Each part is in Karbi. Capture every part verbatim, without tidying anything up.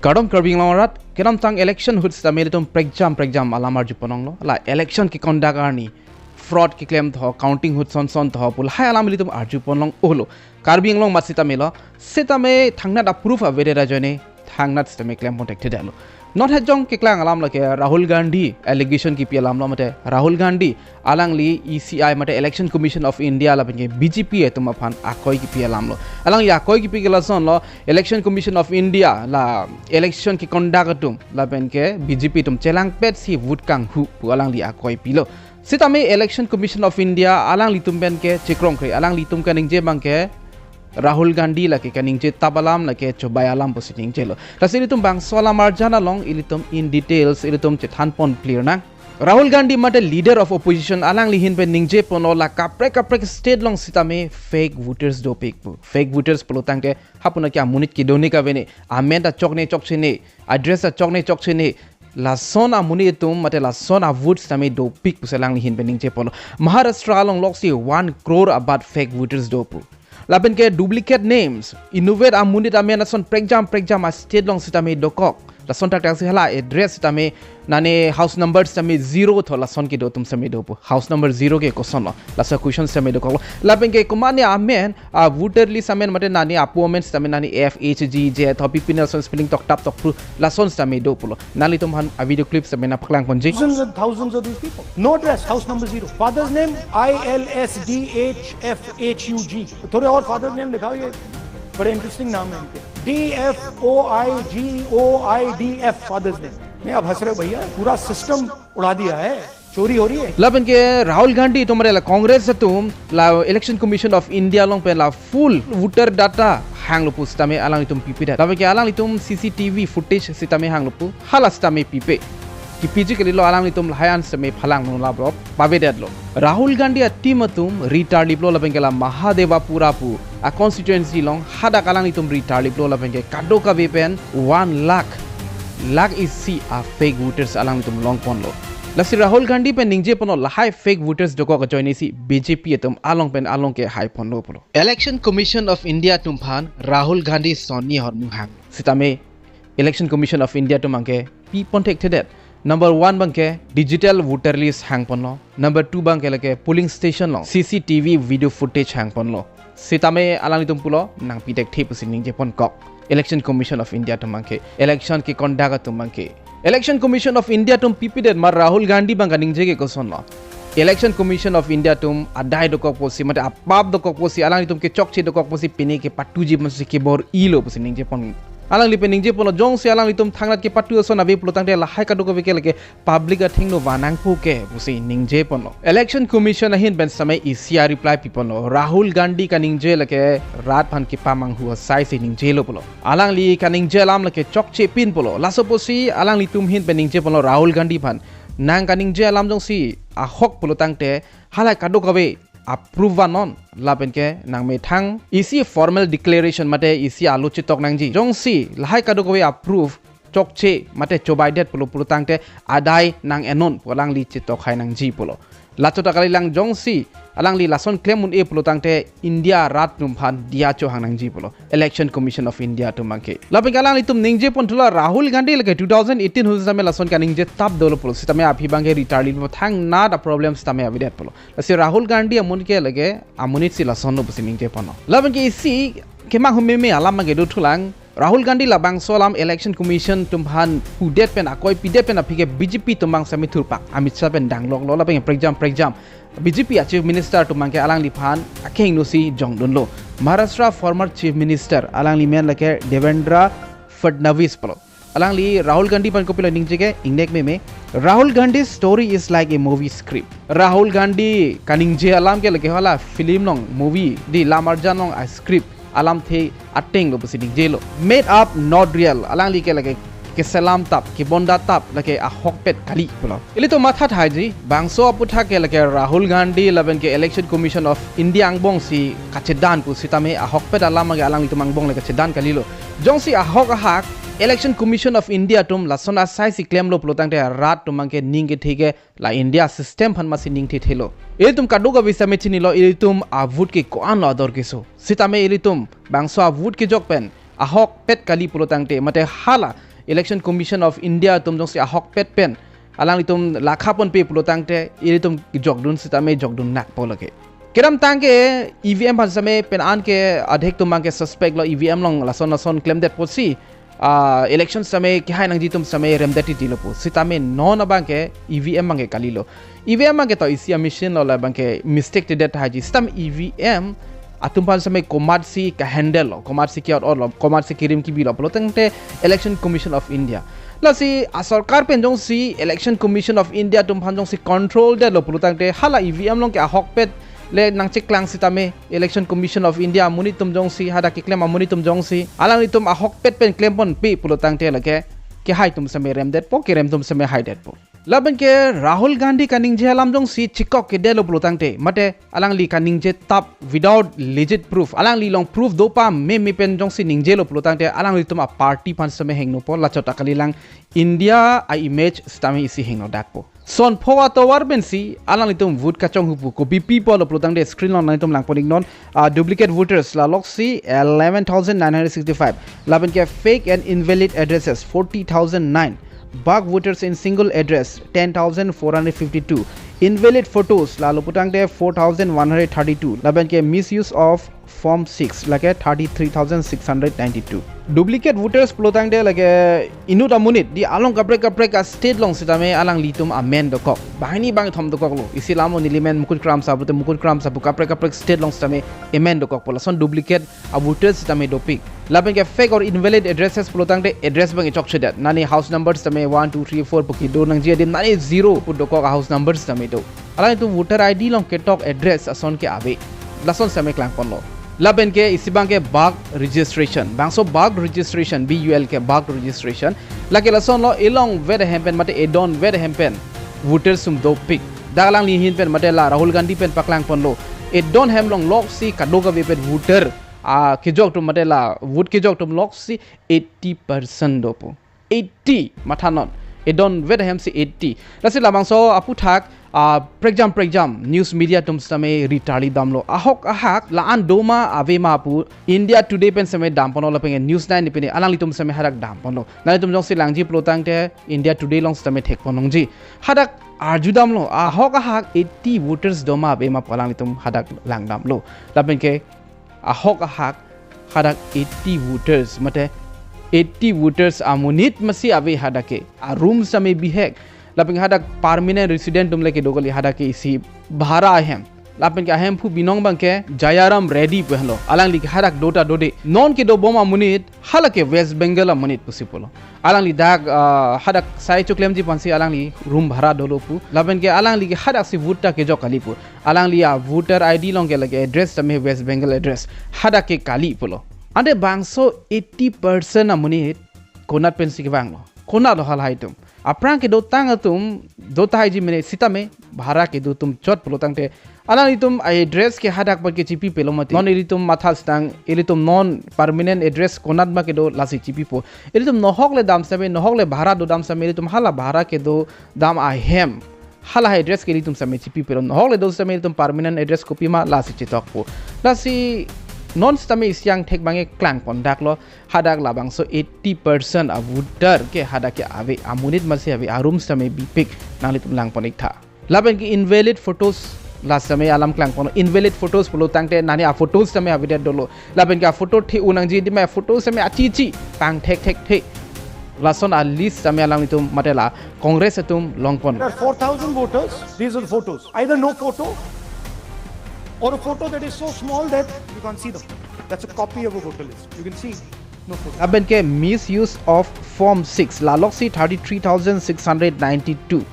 Kardom Karbi Anglong arat, kedamtang election ahut sitame ilitum prekjam prekjam alam arju ponlonglo. La election ke-conduct arni fraud keklem tho, counting ahut son son tho pu lahai alam ilitum arju ponlong-olo. Karbi Anglong amat sitame lo, sitame thangnat a-proof avedet ajoine thangnat sitame klem pon thekthedetlo. Non het jong keklang alam lake Rahul Gandhi allegation kipi alamlo, mate Rahul Gandhi alangli E C I mate Election Commission of India lapen ke B J P atum aphan akoi kipi alamlo. Alangli akoi kipi ke lasonlo, Election Commission of India la election ke-conduct atum lapen ke B J P atum chelangpetsi vote kanghu pu alangli akoi pilo. Sitame Election Commission of India alanglitum pen ke chekrongkre, alanglitum kaningje abang ke Rahul Gandhi lake kaningje tap alam lake chobai alam pusi ningjelo. Lasi ilitum bangso alam arjan along ilitum in details ilitum chethan pon clear nang. Rahul Gandhi mate leader of opposition alangli ahin pen ningje ponlo, la kaprek kaprek state along sitame fake voters dopik pu. Fake voters pulo tangte hapu naki amonit kedo ne kave ne, amen ta chokne chokche ne, address ta chokne chokche ne, lason amonit atum mate lason a-vote sitame dopik pusi alangli ahin pen ningje ponlo. Maharashtra along loksi one crore abat fake voters do pu. Lapen ke duplicate names, inutvet amonit amen ason prekjam prekjam a-state along sitame dokok. Lason thakthak si hala address sitame nane house number sitame zero tho, lason kedo atum sitame do pu. House number zero ke kosonlo? Laso question sitame dokoklo. Lapen ke komatne amen, a-voter list amen mate nane apo amen sitame nane F H G J tho, pipine lason spelling toktap tokpru, lason sitame do pulo. Nanglitum aphan a-video clip sitame nangpaklang ponji. Thousands and thousands of these people. No address, house number zero. Father's name, I L S D H F H U G. थोड़े और father name दिखाओ, ये बड़े इंटरेस्टिंग नाम है इनके। D F O I G O I D F, father's name. नहीं, आप हंस रहे हो भैया, पूरा सिस्टम उड़ा दिया है, चोरी हो रही है। Lapen ke Rahul Gandhi atum mate la Congress atum la Election Commission of India along pen la full voter data hanglo pu sitame alanglitum pipedet. Lapen ke alanglitum C C T V footage sitame hanglo pu, hala sitame pipe. Kipiji kalilo, alanglitum lahai an sitame phalang nula brop pavedetlo. Rahul Gandhi a-team atum ri tarliplo lapen ke la Mahadevapura pu a-constituency along hadak alanglitum ri tarliplo lapen ke kadokave pen one lakh, lakh isi a-fake voters alanglitum long ponlo. Lasi Rahul Gandhi pen ningje ponlo, lahai fake voters dokok ajoine si B J P atum along pen along ke hai ponlo pulo. Election Commission of India atum aphan Rahul Gandhi sonni ahormu hang. Sitame Election Commission of India atum abang ke pi pon thekthedet. Number one abang ke digital voter list hang ponlo. Number two abang ke lake polling station along C C T V video footage hang ponlo. Sitame alanglitum pulo nangpi thekthe pusi ningje ponkok Election Commission of India atum abang ke, election ke-conduct atum abang ke. Election Commission of India atum pipedet, ma Rahul Gandhi abang kaningje ke kosonlo? Election Commission of India atum adai dokok pusi mate apap dokok pusi, alanglitum kechokche dokok pusi pine kepatuji pusi kebor-ilo pusi ningje pon. Alangli pen ningje ponlo, jongsi alanglitum thangnat kepatu ason ave pulo tangte lahai kadokave ke lake public athengno vanangpo ke pusi ningje ponlo. Election Commission ahin pen sitame isi a-reply pi ponlo. Rahul Gandhi kaningje lake rat aphan kepamanghu asai si ningjelo pulo. Alangli kaningje alam lake chokche pin pulo. Laso pusi alanglitum ahin pen ningje ponlo Rahul Gandhi aphan, nang kaningje alam jongsi ahok pulo tangte halahai kadokave a-proof vannon, lapen ke nangmethang isi formal declaration mate isi alo chetok nangji. Jongsi lahai kadokave a-proof chokche mate chobaidet pulo pulo tangte adai nang-ennon pu alangli chetok hai nangji pulo. Laso ta kalilang, jongsi alangli lason klem un-e pulo tangte India rat atum aphan diya chohang nangji pulo Election Commission of India atum abang ke. Lapen ke alanglitum ningje pon thulo, Rahul Gandhi lake two thousand eighteen ahut sitame lason kaningje tap dolo pulo. Sitame aphi abang ke ri tarliplo, thangnat a-problem sitame avedet pulo. Lasi Rahul Gandhi amonit ke lake amonit si lasonlo pusi ningje ponlo. Lapen ke isi kemanghu meme alam abang ke do thulang. Rahul Gandhi labangso alam Election Commission atum aphan pudet pen, akoi pidet pen aphi ke B J P atum abang sitame thurpak, Amit Shah pen dangloklo lapen prekjam prekjam B J P a-Chief Minister atum abang ke alangliphan akehingno si jongdunlo. Maharashtra former Chief Minister, alangli men lake Devendra Fadnavis pulo. Alangli Rahul Gandhi aphan kopilo ningje ke ingnek meme. Rahul Gandhi's story is like a movie script. Rahul Gandhi kaningje alam ke lake hala film along, movie, di lam arjan along a-script alamthe atenglo pusi ningjelo. Made up, not real. Alangli ke lake keselam tap, kebonda tap, lake ahokpet kali pulo. Ilitum matha thaiji, bangso aputhak ke lake Rahul Gandhi lapen ke Election Commission of India angbong si kachedan pu, sitame ahokpet alam abang ke alanglitum angbong le kachedan kalilo. Jongsi ahok ahak Election Commission of India atum lason asai si klemlo pulo tangte rat atum abang ke ning kethe ke la India system aphan masi ning thethelo. Ilitum kadokave sitame chinilo, ilitum a-vote ke ko-anlo ador keso. Sitame ilitum bangso a-vote kejok pen ahokpet kali pulo tangte mate hala Election Commission of India atum jongsi ahokpet pen alanglitum lakha ponpe pulo tangte ilitum jokdun sitame jokdun nakpo lake. Kedamtang ke E V M aphan sitame pen an ke adhek atum abang ke suspect lo, E V M along lason lason klemdet apotsi ah, election sitame kehai nangji atum sitame remdet titi lo pu. Sitame non abang ke E V M abang ke kalilo. E V M abang ke to isi a-machine lo, labang ke mistake tedet haji. Sitame E V M atum aphan sitame komatsi ka-handle lo, komatsi ke-out lo, komatsi kirim kibi lo pulo tangte Election Commission of India. Lasi asorkar pen jongsi Election Commission of India atum aphan jongsi control det lo pulo tangte hala E V M along ke ahokpet le nangcheklang sitame Election Commission of India amonit atum jongsi, hadak keklem amonit atum jongsi alanglitum ahokpet pen klem ponpe pulo tangte lake kehai atum sitame remdetpo, kerem atum sitame haidetpo. Lapen ke Rahul Gandhi kaningje alam jongsi chikok kedet lo pulo tangte, mate alangli kaningje tap without legit proof, alangli along proof do pameme pen jongsi ningje lo pulo tangte alanglitum a-party aphan sitame hingnopo, lachot akalilang India a-image sitame isi hingno dakpo. Son pho atovar pensi alanglitum vote kachonghu pu, kopi pipo lo pulo tangte screen along nanglitum lang pon iknon. Ah, duplicate voters la loksi eleven thousand nine hundred sixty-five. Lapen ke fake and invalid addresses forty thousand nine. Bug voters in single address ten thousand four hundred fifty-two. Invalid photos la lo pulo tangte four thousand one hundred thirty-two. Lapen ke misuse of Form six lake thirty-three thousand six hundred ninety-two. Duplicate voters pulo tangte lake inut amonit di along kaprek kaprek a-state along sitame alanglitum amen dokok. Banghini bangkethom dokok lo. Isi alam o neli men Mukut Kramsa pute Mukut Kramsa pu kaprek kaprek state along sitame amen dokokpo, lason duplicate a-voters sitame dopik. Lapen ke fake or invalid addresses pulo tangte address abang kechokchedet. Nani house number sitame one, two, three, four pu kedo nangji adim nani zero pu dokok a-house number sitame do. Alangtum voter I D along ketok address ason ke ave. Lason sitame klang ponlo. Lapen ke isi abang ke bug registration. Bangso bug registration, B U L ke bug registration. Lake lason lo, elong vet ahem pen mate edon vet ahem pen voters atum dopik. Dak alangli ahin pen mate la Rahul Gandhi pen paklang ponlo. Edon ahem along loksi kadokave pen voter, ah, kejok atum mate la vote kejok atum loksi eighty percent dopo. Eighty, mathanon. Edon vet ahem si eighty. Lasi labangso aphuthak, ah, prekjam prekjam news media atum sitame ri tarli damlo. Ahok ahak la-an doma avema pu India Today pen sitame dam ponlo lapen ke News Nine pen alanglitum sitame hadak dam ponlo. Nanglitum jongsi langji pulo tangte India Today along sitame thek pon longji. Hadak arju damlo. Ahok ahak eighty voters doma avema pu alanglitum hadak lang damlo. Lapen ke ahok ahak hadak eighty voters, mate eighty voters amonit masi ave hadak ke, a-room sitame bihek. Lapen hadak permanent resident atum lake do kali, hadak ke isi bhara ahem. Lapen ke ahemphu binong abang ke Jayaram Reddy pu henlo. Alangli ke hadak do ta dode. Non kedobom amonit hala ke West Bengal amonit pusi pulo. Alangli dak, ah, hadak sai choklemji aphansi alangli room bhara dolo pu. Lapen ke alangli ke hadak si vote ta kejok kali pu. Alangli a-voter I D along ke lake address sitame West Bengal address. Hadak ke kali pulo. Ante bangso eighty percent amonit konat pensi kevanglo. Konat lo halahai atum. Aphrang kedotang atum do tahai ji mene sitame bhara kedo atum chot pulo tangte alanglitum a-address ke hadak pen ke chipipelo mati. Non ilitum matha sitang, ilitum non permanent address konat ma kedo lasi chipipo. Ilitum nohok le dam sitame, nohok le bhara dodam sitame, ilitum hala bhara kedodam ahem, halahai address ke ilitum sitame chipipelo. Nohok le do sitame ilitum permanent address kopima lasi chitokpo. Lasi non sitame isi angthek abang ke klang pon daklo, hadak labangso eighty percent a-voter ke hadak ke ave, amonit masi ave, a-room sitame bipik, nanglitum lang pon iktha. Lapen ke invalid photos, la sitame alam klang pon, invalid photos pulo tangte nani a-photos sitame avedet dolo. Lapen ke a-photo the-u nangji adim a-photo sitame achichi pang thekthekthe. Lason a-list sitame alanglitum mate la Congress atum long pon. There are four thousand voters. These are the photos. Either no photo or a photo that is so small that you can't see them. That's a copy of a voter list. You can see no photo. Lapen ke misuse of Form six, la loksi thirty-three thousand six hundred ninety-two.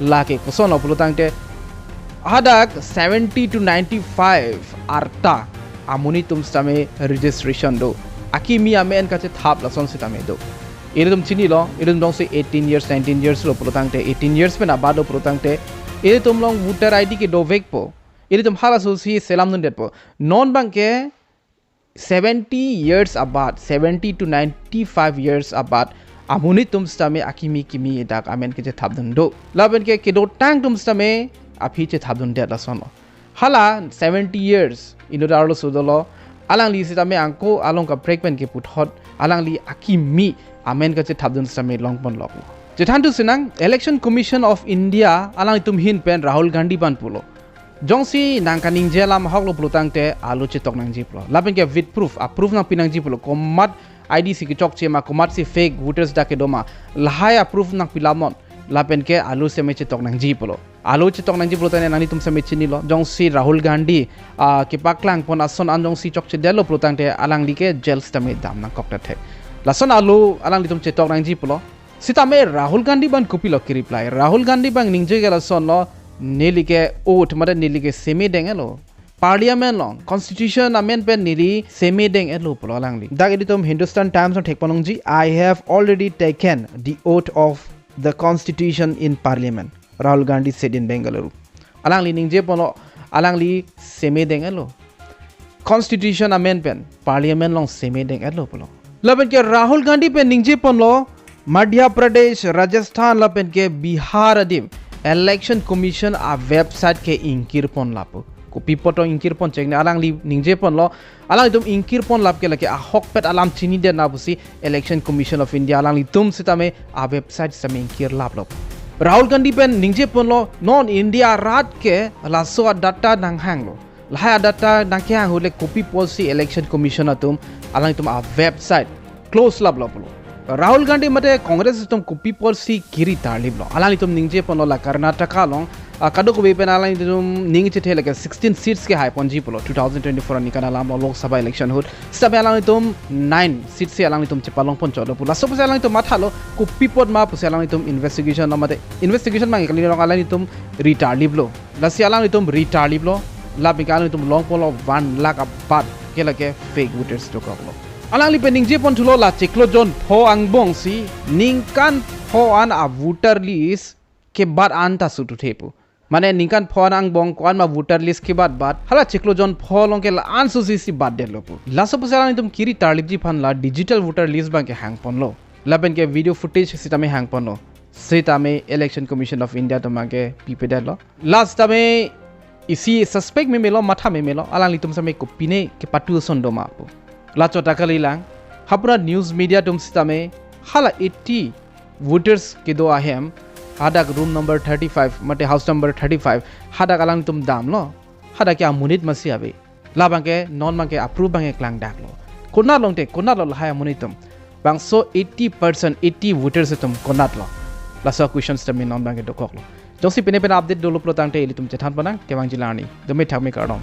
Lake koson lo pulo tangte hadak seventy to ninety-five arta amonit atum sitame registration do. Akimi amen kachethap lason sitame do. Ilitum chinilo, ilitum jongsi eighteen years, nineteen years lo pulo tangte, eighteen years pen abat lo pulo tangte, ilitum along voter I D ke dovekpo. Ilitum halaso si selam dundetpo. Non abang ke seventy years abat, seventy to ninety-five years abat amonit atum sitame akimi kimi dak amen kachethap dun do. Lapen ke kedotang atum sitame aphi chethap dundet lason lo. Hala seventy years inut arloso dolo, Alangli sitame angko along kaprek pen keputhot, alangli akimi amen kachethapdun sitame longponlok. Chethan thu sinang, Election Commission of India alanglitum ahin pen Rahul Gandhi aphan pulo, jongsi nang kaningje alam ahok lo pulo tangte alo chetok nangji pulo. Lapen ke with proof, a proof nangpi nangji pulo. Komat I D si kechokche ma, komatsi fake voters dak kedo ma, lahai a proof nangpi lamon. Lapen ke alo sitame chetok nangji pulo. Alo chetok nangji pulo tangte nanglitum sitame chinilo. Jongsi Rahul Gandhi, ah, kepaklang pon ason an jongsi chokchedetlo pulo tangte alangli ke jail sitame dam nangkok ta thek. Lason alo alanglitum chetok nangji pulo. Sitame Rahul Gandhi aphan kopilo kereply? Rahul Gandhi abang ningje ke lasonlo, neli ke oath mate neli ke seme deng-etlo. Parliament along, constitution amen pen neli seme deng-etlo pulo alangli. Dak ilitum Hindustan Times along thekponlongji, "I have already taken the oath of the constitution in parliament," Rahul Gandhi said in Bengaluru. Alangli ningjeponlo, alangli seme deng-etlo. Constitution amen pen parliament along seme deng-etlo pulo. Lapen ke Rahul Gandhi pen ningjeponlo, Madhya Pradesh, Rajasthan lapen ke Bihar adim Election Commission a website ke ingkirpon lapu. Kopi apot ingkirpon chekne, alangli ningjeponlo, alanglitum ingkirpon lap ke lake ahokpet alam chinidet na pusi Election Commission of India alanglitum sitame a website sitame ingkir laplo. Rahul Gandhi pen ningjeponlo, non India arat ke laso a data nanghanglo. Lahai a data nangkehang ahut le kopi apotsi Election Commission atum alangtum a website close laplo pulo. Rahul Gandhi mate Congress atum kopi apotsi kiri tarliplo? Alanglitum ningjeponlo la Karnataka along, ah, kadokave pen alanglitum ning chethe lake sixteen seats kehaiponji pulo two thousand twenty-four aningkan alam lo Lok Sabha election ahut. Sitame alanglitum nine seats si alanglitum chepalongponchotlo pulo. Laso pusi alanglitum mathalo, kopi apot ma pusi alanglitum investigation lo mate investigation abang kali along alanglitum ri tarliplo. Lasi alanglitum ri tarliplo, lapen ke alanglitum longponlo one lakh abat ke lake fake voters dokoklo. Alangli pen ningjeponthulo la chiklo jon pho angbong si ningkan pho an a voter list kebat an ta sututhe pu. Mane ningkan pho an angbong ko-an ma voter list kebatbat, hala chiklo jon pho along ke la-an susi si batdetlo pu. Laso pusi alanglitum kiri tarlipji aphan la digital voter list abang kehangponlo. Lapen ke video footage sitame hangponlo. Sitame Election Commission of India atum abang ke pipedetlo. Last tame isi suspect memelo, matha memelo, alanglitum sitame kopine kepatu ason doma pu. Lachot ta kalilang, hapura news media atum sitame hala eighty voters kedo ahem, hadak room number thirty-five, mate house number thirty-five, hadak alanglitum damlo, hadak ke amonit masi ave. Labang ke, non abang ke, a proof abang ke klangdaklo. Konat along te, konatlo lahai amonit atum? Bangso eighty percent, eighty voters atum konatlo? Laso questions tame non abang ke dokoklo. Jongsi pine pine update dolo pulo tangte ilitum chethanpon nang, kevangji la arni. Dome thakme kardom.